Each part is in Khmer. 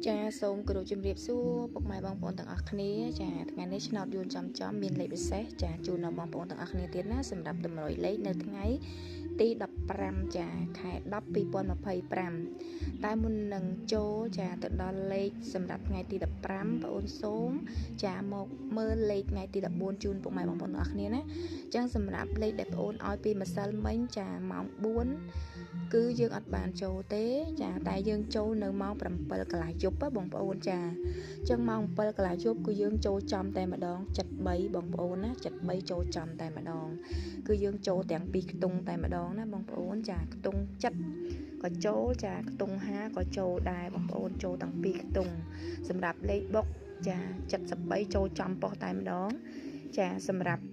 ចាសូមគោរពជំរាបសួរពុកម៉ែបងប្អូនទាំងអស់គ្នា។ ចាថ្ងៃនេះឆ្នោតយួនចំចំមានលេខពិសេសចាជូនដល់បងប្អូនទាំងអស់គ្នាទៀតណា សម្រាប់តម្រុយលេខនៅថ្ងៃទី15ចាខែ10 2025។ តែមុននឹងចូលចាទៅដល់លេខសម្រាប់ថ្ងៃទី15 បងប្អូនសូមចាមកមើលលេខថ្ងៃទី14ជូនពុកម៉ែបងប្អូនទាំងអស់គ្នាណា។ អញ្ចឹងសម្រាប់លេខដែលបងប្អូនឲ្យពីម្សិលមិញចាម៉ោង4 គឺយើងអត់បានចូលទេចា តែយើងចូលនៅម៉ោង7កន្លះយប់បងប្អូនចា។ អញ្ចឹងម៉ោង7កន្លះយប់គឺយើងចូលចំតែម្ដង73បងប្អូនណា 73ចូលចំតែម្ដង គឺយើងចូលទាំងពីរខ្ទង់តែម្ដងណាបងប្អូនចា។ ខ្ទង់7ក៏ចូលចា ខ្ទង់5ក៏ចូលដែរបងប្អូន ចូលទាំងពីរខ្ទង់។ សម្រាប់លេខបុកចា73ចូលចំប៉ុស្តិ៍តែម្ដងចា។ សម្រាប់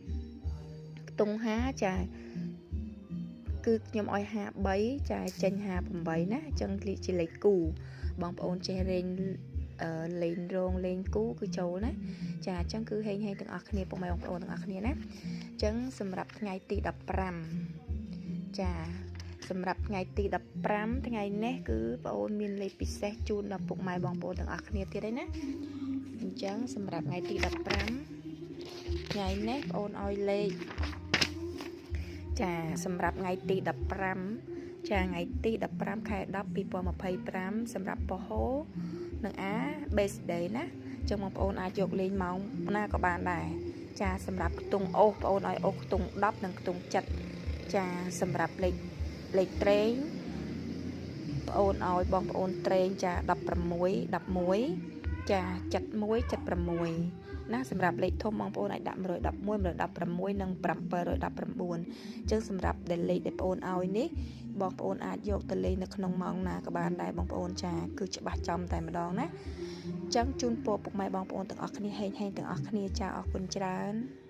ខ្ទង់5ចា គឺខ្ញុំឲ្យ53ចា ចេញ58ណា។ អញ្ចឹងជាលេខគូ បងប្អូនចេះរែងលេងរងលេងគូគឺចូលណាចា។ អញ្ចឹងគឺហេងហេងទាំងអស់គ្នាពុកម៉ែបងប្អូនទាំងអស់គ្នាណា។ អញ្ចឹងសម្រាប់ថ្ងៃទី15ចា សម្រាប់ថ្ងៃទី15ថ្ងៃនេះ គឺបងអូនមានលេខពិសេសជូនដល់ពុកម៉ែបងប្អូនទាំងអស់គ្នាទៀតឯណា។ អញ្ចឹងសម្រាប់ថ្ងៃទី15ថ្ងៃនេះ បងអូនឲ្យលេខចា សម្រាប់ថ្ងៃទី15ចា ថ្ងៃទី15ខែ10 2025 សម្រាប់ប៉ូហូនិង A base day ណា។ ចឹងបងប្អូនអាចយកលេងម៉ោងណាក៏បានដែរចា។ សម្រាប់ខ្ទង់អូស បងប្អូនឲ្យអូសខ្ទង់10និងខ្ទង់7ចា។ សម្រាប់លេខត្រេង បងប្អូនឲ្យបងប្អូនត្រេងចា16 11ចា71 76ណា។ សម្រាប់លេខធំបងប្អូនអាចដាក់111 116និង719។ អញ្ចឹងសម្រាប់ដែលលេខដែលបងប្អូនឲ្យនេះ បងប្អូនអាចយកទៅលេងនៅក្នុងម៉ោងណាក៏បានដែរបងប្អូនចា គឺច្បាស់ចំតែម្ដងណា។ អញ្ចឹងជូនពរពុកម៉ែបងប្អូនទាំងអស់គ្នាហេងហេងទាំងអស់គ្នាចា។ អរគុណច្រើន។